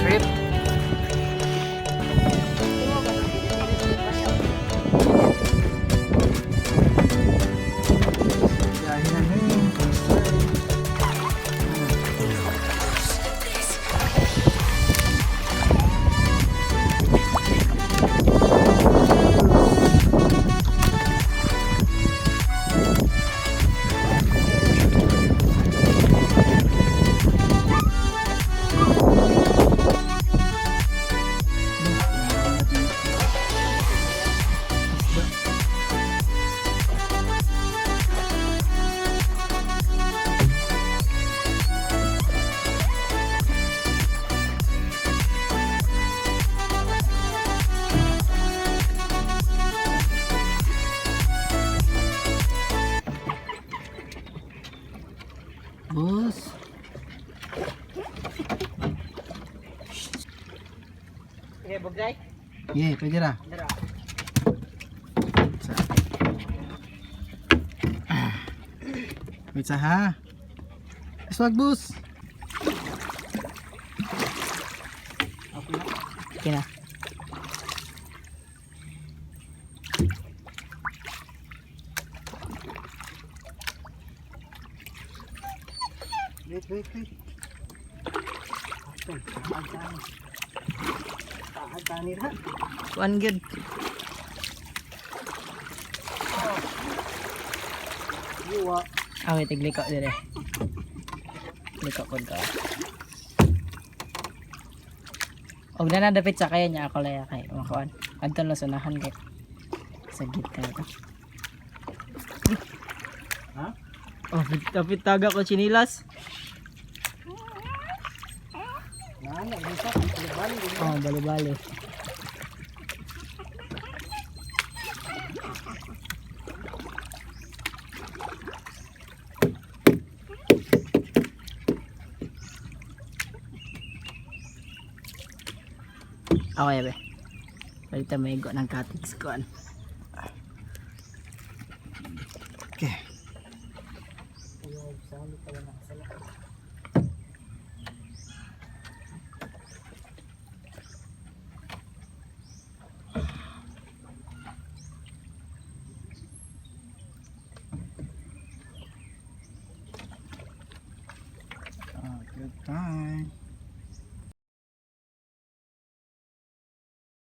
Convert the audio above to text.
Trip. Biyahe na ni. Boss. Okay, bugay. Yeah, pwede ra. Dara. Sa. Ah. Wait sa ha. Swag, boss. Okay na. Wait, wait, wait. Taag ra. One good. Yuwa. Ah, wait, tigliko dire. Liko ko ka. Og na dapit sa kaya niya ako laya kay makuan. Adto lang sa unahan kay sa gitna to. Ha? Oh, dapit taga ko chinilas. Nana, isa bali. Oh, bali-bali. Okay, be. Balik tayo maigo ng cottage ko. Okay. Ah, good time.